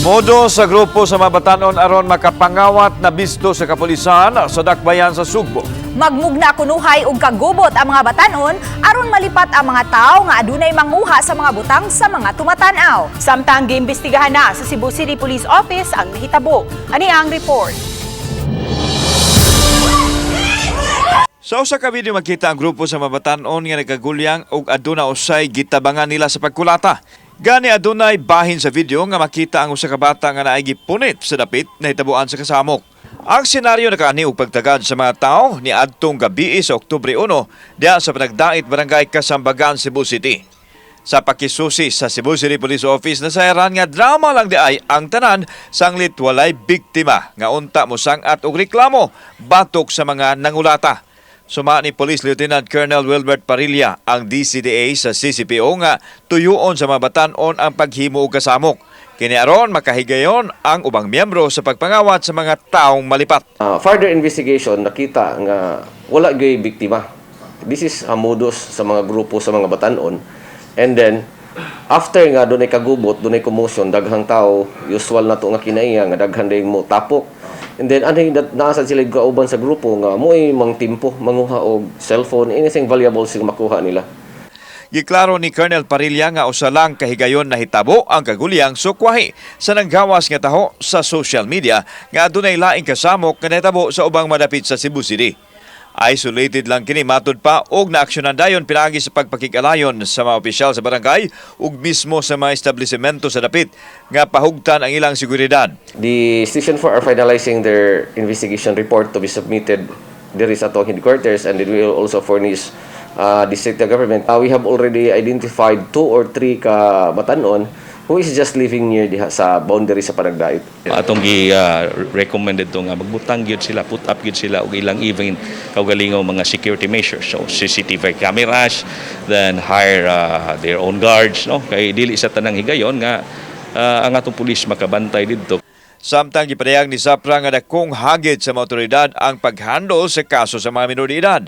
Modo sa grupo sa mga batanon aron makapangawat na bisto sa kapulisan sa dakbayan sa Sugbo. Magmugna kunuhay og kagubot ang mga batanon aron malipat ang mga tao nga adunay manguha sa mga butang sa mga tumatan-aw. Samtang giimbestigahan na sa Cebu City Police Office ang nahitabo. Ani ang report. Sa usa ka video, makita ang grupo sa mga batanon nga nagagulyang og aduna usay gitabangan nila sa pagkulata. Gani adunay bahin sa video nga makita ang usa ka bata nga naay gipunit sa dapit na hitabuan sa kasamok. Ang senaryo nakaani og pagtagad sa mga tao ni adtong gabii sa Oktubre 1 diha sa Panagdait, Barangay Kasambagan, Cebu City. Sa pakisusi sa Cebu City Police Office, nasayaran nga drama lang di ay ang tanan, sanglit walay biktima nga unta mosang-at og reklamo batok sa mga nangulata. Suma ni Police Lieutenant Colonel Wilbert Parilla, ang DCDA sa CCPO nga tuyuon sa mga batan-on ang paghimo og kasamok. Kini aron makahigayon ang ubang miyembro sa pagpangawat sa mga taong malipat. Further investigation, nakita nga wala gyud biktima. This is a modus sa mga grupo sa mga batanon. And then after nga dunay kagubot, dunay commotion, daghang tao, usual na to nga kinaiya nga daghan dayong mo tapok. And then anay naa sad sila kauban sa grupo nga mo'y mangtimpo, manguha og cellphone, anything valuable sila makuha nila. Giklaro ni Colonel Parilla nga usa lang kahigayon nahitabo ang kagulyang sukwahi sa nanggawas nga taho sa social media nga adunay laing kasamok nga nahitabo sa ubang madapit sa Cebu City. Isolated lang kini, matud pa, og naaksyonan dayon pinaagi sa pagpakig-alayon sa mga opisyal sa barangay ug mismo sa mga establishmento sa dapit nga pahugtan ang ilang seguridad. The Station 4 are finalizing their investigation report to be submitted diri sa atong headquarters, and it will also furnish the state government. We have already identified two or three ka batanon who is just living near diha sa boundary sa Panagdait. Atong gi recommended to nga magbutang gyud sila, put up gyud sila og ilang even kaugalingong mga security measures. So CCTV cameras, then hire their own guards, no? Kay dili sa tanang higayon nga ang atong pulis makabantay didto. Samtang gipadayag ni Zapra nga dakong hagit sa mga otoridad ang paghandle sa kaso sa mga minor de edad.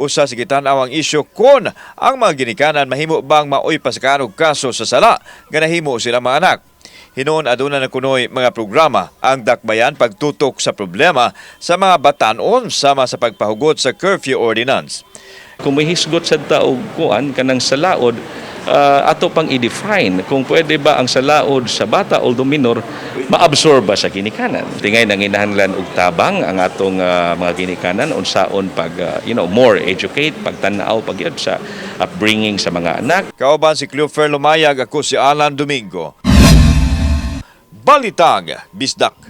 Usa sa gitan-aw ang isyu kon ang mga ginikanan mahimo bang maoy pasakaan og kaso sa sala nga nahimo sila mga anak. Hinuon aduna na kunoy mga programa ang dakbayan pagtutok sa problema sa mga batanon sama sa pagpahugot sa curfew ordinance. Kung may hisgot sad ta og kuan kanang salaod, ato pang i-define kung pwede ba ang salaod sa bata, although minor, maabsorb ba sa ginikanan. Tingay nanginahanglan og tabang ang atong mga ginikanan unsaon pag more educate, pagtan-aw pag yun sa upbringing sa mga anak. Kauban si Cleofer Lumayag, ako si Alan Domingo. Balitang Bisdak.